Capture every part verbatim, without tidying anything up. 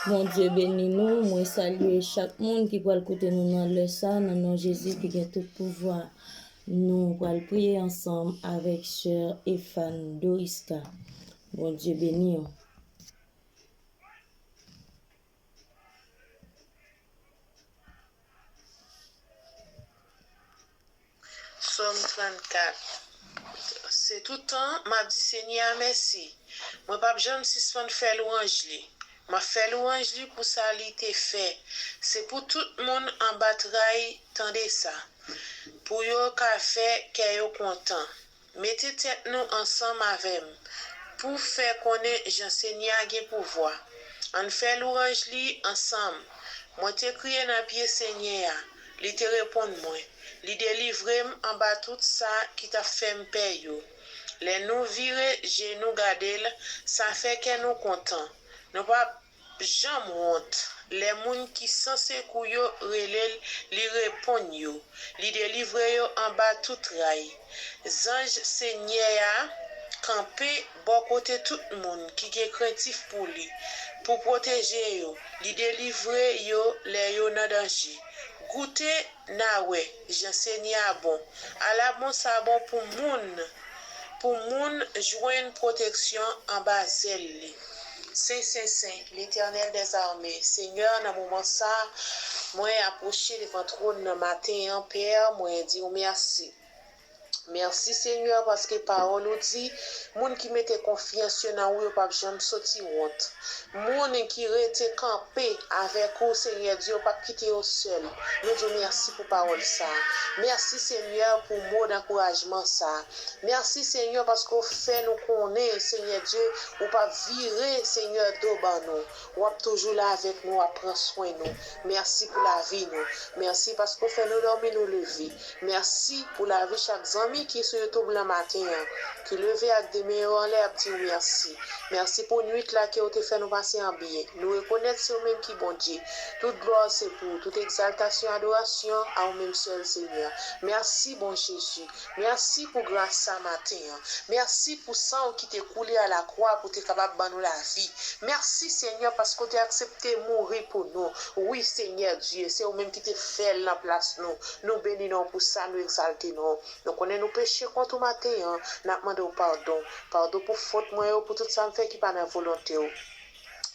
Bondye beni nou. Mwen salye chak moun ki pral koute nou nan lè sa, nan non Jezi ki gen tout pouvwa. Nou pral priye ansanm avèk sè Efan Doriska. Bondye beni w. Sòm trannkat. Se tout tan m ap di Senyè a mèsi. Mwen p ap janm sispann fè lwanj li. M ap fè lwanj li pou sa li te fè. Se pou tout moun anba tray tande sa, pou yo ka fè kè yo kontan. Mete tèt nou ansanm avè m pou fè konnen jan Senyè a gen pouvwa. Ann fè lwanj li ansanm. Mwen te kriye nan pye Senyè a, li te reponn mwen. Li delivre m anba tout sa ki t ap fè m pè yo. Lè nou vire je nou gade l, sa fè kè nou kontan. Nou p ap janm wont. Lè moun ki san sekou yo rele l, li reponn yo. Li delivre yo anba tout tray. Zanj Senyè a kanpe bò kote tout moun ki gen krentif pou li, pou pwoteje yo. Li delivre yo lè yo nan danje. Goute n a wè jan Senyè a bon. Ala bon sa bon pou moun, pou moun jwenn pwoteksyon anba zèl li. Sen, sen, sen, Letènèl dèzame. Senyè, nan moman sa, mwen apwoche devan twòn nan maten an, Pè, mwen di w mèsi. Mèsi, Senyè, paske pawòl ou di, moun ki mete konfyans yo nan ou, yo p ap janm soti wont. Moun ki rete kanpe avèk ou, Senyè Dye, ou p ap kite yo sèl. Nou di w mèsi pou pawòl sa a. Mèsi, Senyè, pou mo dankourajman sa a. Mèsi, Senyè, paske w fè nou konnen, Senyè Dye, ou p ap vire, Senyè, do ban nou. W ap toujou la avèk nou, w ap pran swen nou. Mèsi pou lavi nou. Mèsi paske w fè nou dòmi, nou leve. Mèsi pou lavi chak zanmi ki sou YouTube lan maten an, ki leve ak de men yo anlè ap di w mèsi. Mèsi pou nwit la ke w te fè nou pase an byen. Nou rekonèt se ou menm ki Bondye. Tout glwa se pou ou, tout egzaltasyon, adorasyon a ou menm sèl, Senyè. Mèsi, bon Jezi. Mèsi pou gras sa maten an. Mèsi pou san w ki te koule a lakwa pou te kapab ban nou lavi. Mèsi, Senyè, paske w te aksepte mouri pou nou. Wi, Senyè Dye, se ou menm ki te fè l nan plas nou. Nou beni non w pou sa, nou egzalte non w. Nou konnen nou peche kont ou maten an, n ap mande w padon. Padon pou fòt mwen yo, pou tout sa m fè ki pa nan volonte w.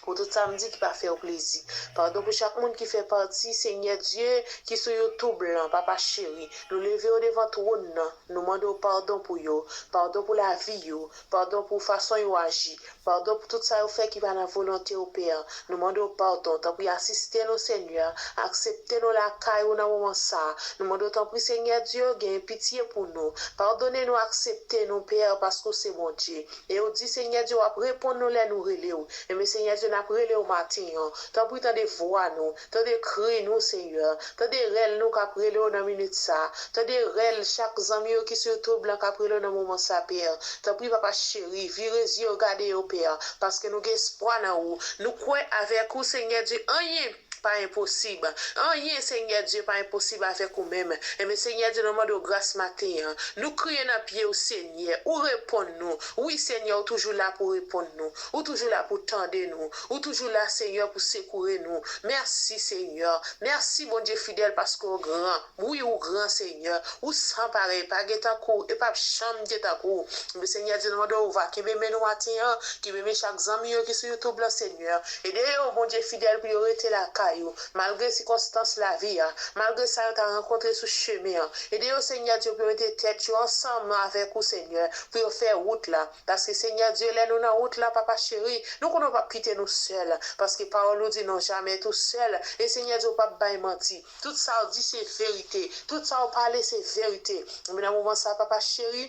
Pou tout sa m di ki pa fè w plezi. Padon pou chak moun ki fè pati, Senyè Dye, ki sou YouTube lan, Papa cheri. Nou leve yo devan twòn nan. Nou mande w padon pou yo. Padon pou lavi yo. Padon pou fason yo aji. Padon pou tout sa yo fè ki pa nan volonte w, Pè. Nou mande w padon. Tanpri, asiste nou, Senyè. Aksepte nou lakay ou nan moman sa a. Nou mande w, tanpri, Senyè Dye, genyen pitye pou nou. Padone nou, aksepte nou, Pè, paske w se Bondye. E w di, Senyè Dye, w ap reponn nou lè nou rele w. Enben, Senyè Dye, n ap rele w maten an. Tanpri, tande vwa nou. Tande kri nou, Senyè. Tande rèl nou k ap rele w nan minit sa a. Tande rèl chak zanmi yo ki sou YouTube lan k ap rele w nan moman sa a, Pè. Tanpri, Papa cheri, vire zye w gade yo, Pè, paske nou gen espwa nan ou. Nou kwè avèk ou, Senyè Dye, anyen pa enposib. Anyen, Senyè Dye, pa enposib avèk ou menm. Enben, Senyè Dye, nou mande w gras maten an. Nou kriye nan pye w, Senyè. Ou reponn nou. Wi, Senyè, ou toujou la pou reponn nou. Ou toujou la pou tande nou. Ou toujou la, Senyè, pou sekoure nou. Mèsi, Senyè. Mèsi, Bondye fidèl, paske w gran. Wi, ou gran, Senyè. Ou san parèy. Pa gen tankou w. E p ap janm gen tankou w. Men, Senyè Dye, nou mande w, va kenbe men nou maten an. Kenbe men chak zanmi yo ki sou YouTube lan, Senyè. Ede yo, Bondye fidèl, pou yo rete lakay ou, malgre sikonstans lavi a, malgre sa yo ta rankontre sou chemen an. Ede yo, Senyè Dye, pou yo mete tèt yo ansanm avèk ou, Senyè, pou yo fè wout la. Paske, Senyè Dye, lè nou nan wout la, Papa cheri, nou konnen w p ap kite nou sèl. Paske pawòl ou di, non, jamais tou sèl. E, Senyè Dye, ou p ap bay manti. Tout sa w di, se verite. Tout sa w pale, se verite. Men nan moman sa, Papa cheri,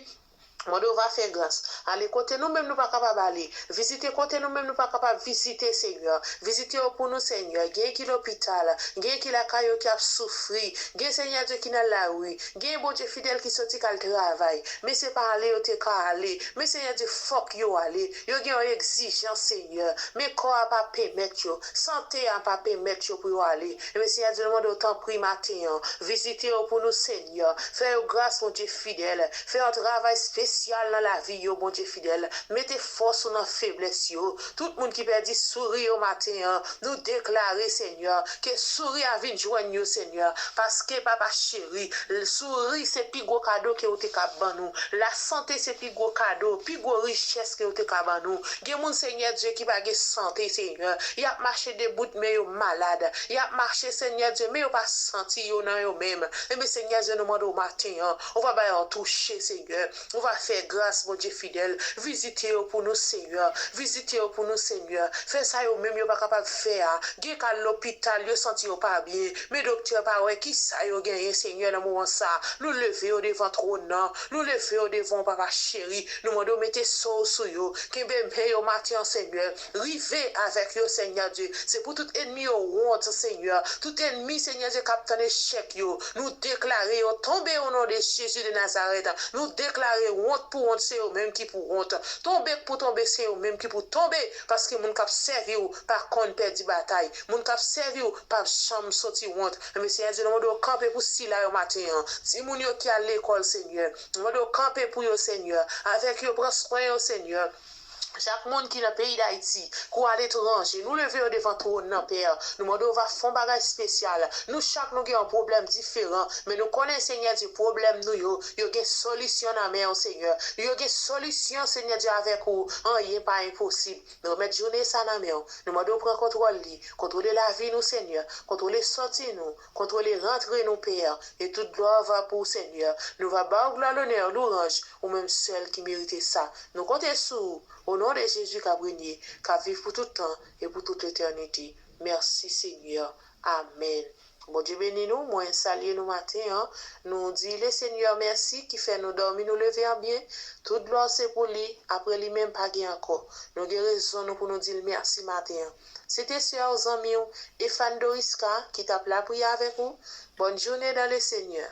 mande w va fè gras. Ale kote nou menm nou pa kapab ale. Vizite kote nou menm nou pa kapab vizite, Senyè. Vizite yo pou nou, Senyè. Gen ki lopital, gen ki lakay yo ki ap soufri. Gen, Senyè Dye, ki nan lari. Gen, Bondye fidèl, ki soti k al travay. Men se pa ale yo te ka ale. Men, Senyè Dye, fòk yo ale. Yo gen yon egzijans, Senyè. Men kò a pa pèmèt yo. Sante a pa pèmèt yo pou yo ale. Enben, Senyè Dye, nou mande w tanpri maten an. Vizite yo pou nou, Senyè. Fè yo gras, Bondye fidèl. Fè yon travay espesyal espesyal nan lavi yo, Bondye fidèl. Mete fòs ou nan feblès yo. Tout moun ki pèdi souri yo maten an, nou deklare, Senyè, ke souri a vin jwenn yo, Senyè. Paske, Papa cheri, souri se pi gwo kado ke ou te ka ban nou. Lasante se pi gwo kado, pi gwo richès ke ou te ka ban nou. Gen moun, Senyè Dye, ki pa gen sante, Senyè. Y ap mache debout, men yo malad. Y ap mache, Senyè Dye, men yo pa santi yo nan yo menm. Enben, Senyè Dye, nou mande w maten an, ou va ba yo yon touche, Senyè. Ou va fè gras, Bondye fidèl. Vizite yo pou nou, Senyè. Vizite yo pou nou, Senyè. Fè sa yo menm yo pa kapab fè a. Gen ka lopital, yo santi yo pa byen. Men doktè pa wè ki sa yo genyen, Senyè, nan moman sa. Nou leve yo devan twòn nan. Nou leve yo devan w, Papa cheri. Nou mande w mete so w sou yo. Kenbe men yo maten an, Senyè. Rive avèk yo, Senyè Dye. Se pou tout ènmi yo wont, Senyè. Tout ènmi, Senyè Dye, k ap tann echèk yo. Nou deklare yo tonbe o non de Jezi de Nazarèt. Nou deklare wont pou wont, se yo menm ki pou wont. Tonbe k pou tonbe, se yo menm ki pou tonbe. Paske moun k ap sèvi w pa konn pèdi batay. Moun k ap sèvi w p ap janm soti wont. Men Senyè Dye, nou mande w kanpe pou sila yo maten an. Timoun yo ki al lekòl, Senyè. Nou mande w kanpe pou yo, Senyè. Avèk yo, pran swen yo, Senyè. Chak moun ki nan peyi Dayiti, kou aletranje, nou leve yo devan twòn nan, Pè. Nou mande w va fè yon bagay espesyal. Nou chak nou gen yon pwoblèm diferan, men nou konnen, Senyè Dye, pwoblèm nou yo, yo gen solisyon nan men w, Senyè. Yo gen solisyon, Senyè Dye, avèk ou, anyen pa enposib. Nou remèt jounen sa nan men w. Nou mande w pran kontwòl li. Kontwole lavi nou, Senyè. Kontwole sòti nou. Kontwole rantre nou, Pè. E tout glwa va pou w, Senyè. Nou va ba w glwa, lonè, louwanj, ou menm sèl ki merite sa. Nou konte sou ou, o non de Jezi k ap renye, k ap viv pou tout tan e pou tout letènite. Mèsi, Senyè. Amèn. Bondye beni nou, mwen salye nou maten an. Nou di Lesenyè mèsi ki fè nou dòmi, nou leve an byen. Tout glwa se pou li, apre li menm pa gen ankò. Nou gen rezon nou pou nou di l mèsi maten an. Se te sè w, zanmi w, Efan Doriska, ki t ap lapriyè avèk ou. Bòn jounen dan Lesenyè.